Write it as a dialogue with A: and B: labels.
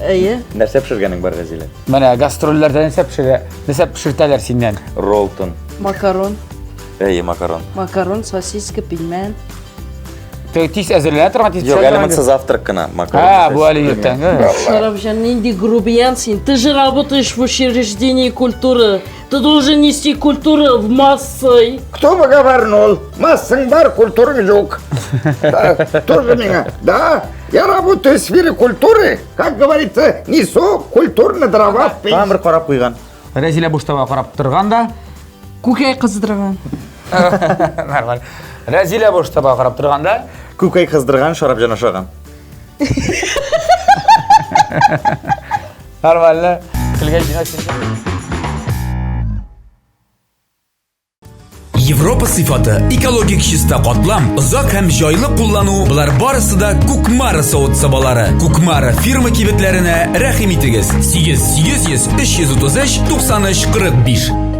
A: Әйе.
B: Нәрсә пешергәнең бар, Рәзилә?
C: Менә гастрольләрдә нәрсә пешерә, нәрсә пешертәләр синнән?
B: Ролтон.
A: Макарон.
B: Әйе, макарон.
A: Макарон, сосиска, пельмень.
C: Теге тиз әзерләнә торган, тиз
B: Юк,
C: пешә
B: әле
C: торган.
B: монысы завтрак кына. Макарон.
C: Һа, бу әле иртәнге.
A: Шарапҗан, нинди грубиян син. Ты же работаешь в учреждении культуры. Ты должен нести культуру в массы.
D: Кто выговорнул? Массың бар, культурың юк. Да, тоже меня. Да, я работаю в сфере культуры. Как говорится, несу культурно дрова в печь.
B: Тагын бер карап куйган.
C: Рәзилә буш таба карап торган да.
A: Күкәй кыздырган.
C: Нормаль. Рәзилә буш таба карап торган да.
B: Күкәй кыздырган, Шарапҗан ашаган.
C: Нормально. Көлгән җинә
E: Европа сыйфаты, экологик чиста катлам, озак һәм җайлы куллану, болар барысы да Кукмара савыт-сабалары. Кукмара фирма кибетләренә рәхим итегез. 8 800 333 93 45.